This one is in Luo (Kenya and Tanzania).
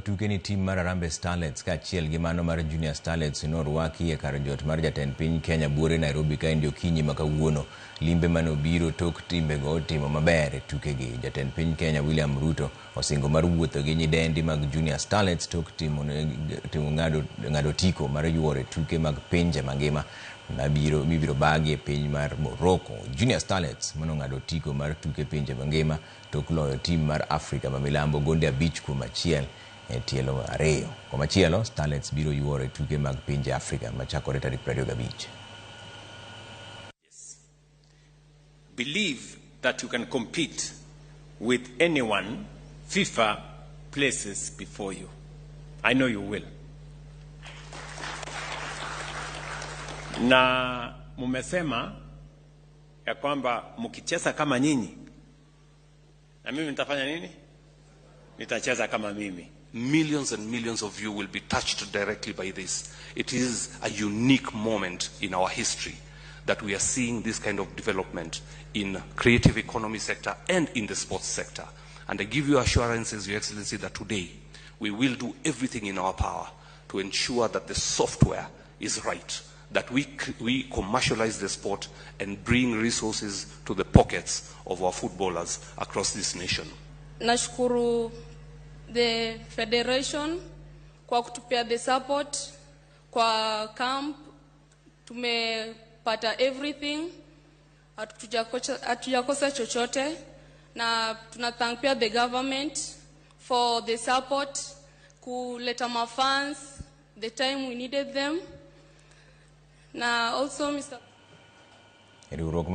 mag tuke ni tim mar Harambee Starlets kaachiel gi mano mar Junior Starlets norwaki e kar jot mar jatend piny Kenya buore Nairobi kaendi okinyi ma kawuono. Limbe mane obiro tok timbego timo maber e tukegi. Jatend piny Kenya William Ruto osingo mar wuotho gi nyidendi mag Junior Starlets tok timo ng'ado otiko mar yuoro e tuke mag pinje mangima mibiro bagi e piny mar Morocco. Junior Starlets manong'ado otiko mar tuke pinje mangima tok loyo tim mar Afrika ma milambo gonde 5-1 e tielo 2. Komachielo, Starlets biro yuoro e tuke mag pinje Afrika machakore tarik 25. Believe that you can compete with anyone FIFA places before you. I know you will. Na mumesema ya kwamba mkicheza kama nyinyi, na mimi nitafanya nini? Nitacheza kama mimi. Millions and millions of you will be touched directly by this. It is a unique moment in our history that we are seeing this kind of development in creative economy sector and in the sports sector. And I give you assurances, Your Excellency, that today we will do everything in our power to ensure that the software is right, that we commercialize the sport and bring resources to the pockets of our footballers across this nation. Nashukuru the federation kwa kutupia the support kwa camp, tumepata everything, hatujakosa chochote, na tuna thank pia the government for the support kuleta mafans the time we needed them. Na also Mr. Riwruok